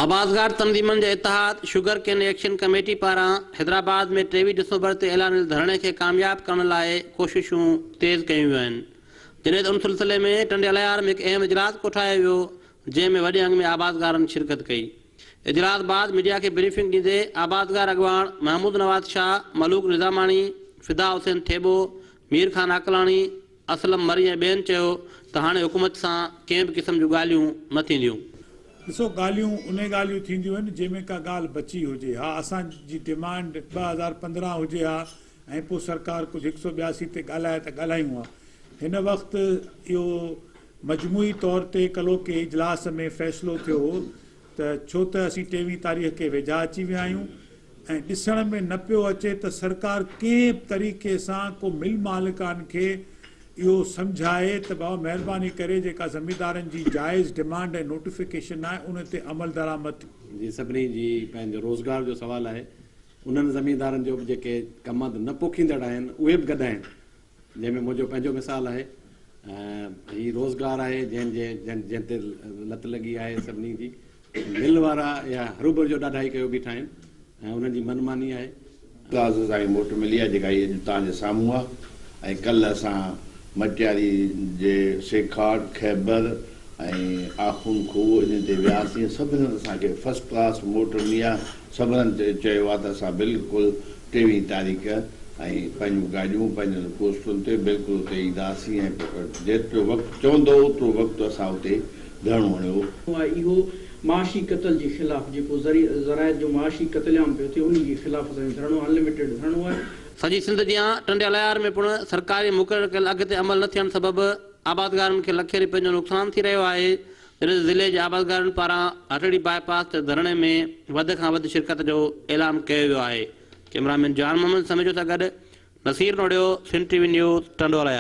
آبادگار تنظيمن جي اتحاد شگر ڪين ايڪشن ڪميٽي پاران حيدرآباد ۾ 23 ڊسمبر تي اعلانيل ڌرڻي کي ڪامياب ڪرڻ لاء ڪوششون تيز ڪيون ويون آهن جڏهن ته ان سلسلي ۾ ٽنڊي الهيار ۾ هڪ اهم اجلاس ڪوٺايو ويو جنهن ۾ وڏي انگ ۾ آبادگارن شرڪت ڪئي اجلاس بعد ميڊيا کي بريفنگ ڏيندي آبادگار اڳواڻ محمود نواز شاهه، ملوڪ نظاماڻي، فدا حسين ٿيٻو، مير خان عاقلاڻي، اسلم مري ۽ ٻين چيو ته هاڻي حڪومت سان ڪنهن به قسم جون ڳالهيون نه ٿينديون. ڏسو ڳالهيون انهي ڳالهيون ٿينديون آهن جنهن ۾ ڪا ڳالهه بچي هجي ها اسان جي ڊمانڊ 2015 هجي ها ۽ پوء سرڪار ڪجهه هڪ سو 82 تي ڳالهائي ته ڳالهايون ها هن وقت اهو مجموعي طور تي ڪلهوڪي اجلاس ۾ فيصلو ٿيو هو ته ڇو ته اسين ٽيويهين تاريخ کي ويجها اچي ويا آهيون ۽ ڏسڻ ۾ نه پيو اچي ته سرڪار ڪنهن به طريقي سان ڪو مل مالڪان کي اهو سمجهائي ته بابا مهرباني ڪري جيڪا زميندارن جي جائز ڊمانڊ ۽ نوٽيفڪيشن آهي ان تي عملدرآمد جي سڀني جي پنهنجو روزگار جو سوال آهي انهن زميندارن جو به جيڪي ڪمند نه پوکيندڙ آهن اهي به گڏ آهن جنهن ۾ منهنجو پنهنجو مثال آهي ۽ هي روزگار آهي جنهن جي جنهن تي لت لڳي آهي سڀني جي مل وارا اها هروڀرو جو ڏاڍائي ڪيو بيٺا آهن ۽ انهن جي من ماني آهي. ڪلاس اسان کي موٽ ملي آهي جيڪا هي اڄ توهان جي سامهون آهي ۽ ڪلهه اسان مٽياري جي سيکاٽ، خيبر ۽ آخوند کوهه انهن تي وياسين سڀني هنڌ اسان کي فرسٽ ڪلاس موٽ ملي آهي سڀنن چيو آهي ته اسان بلڪل ٽيويهين تاريخ ۽ پنهنجون گاڏيون پنهنجن پوسٽن تي بلڪل اتي اينداسين ۽ جيترو وقت چوندو اوترو وقت اسان اتي ڌرڻو هڻيو. آهي اهو معاشي قتل جي خلاف جيڪو زراعت جو معاشي قتل عام پيو ٿئي انهي جي خلاف اسان جو ڌرڻو ان لميٽيڊ ڌرڻو آهي. سڄي سنڌ جيان ٽنڊي الهيار ۾ پڻ سرڪاري مقرر ڪيل اگهه تي عمل نه ٿيڻ سبب آبادگارن کي لکين رپين جو نقصان ٿي رهيو آهي جڏهن ته ضلعي جي آبادگارن پاران هٽڙي باء پاس تي ڌرڻي ۾ وڌ کان وڌ شرڪت جو اعلان ڪيو ويو آهي. ڪئميرا مين جان محمد سميجو سان گڏ Naseer Nohriyo, Sindh T V news, Tando Allahyar.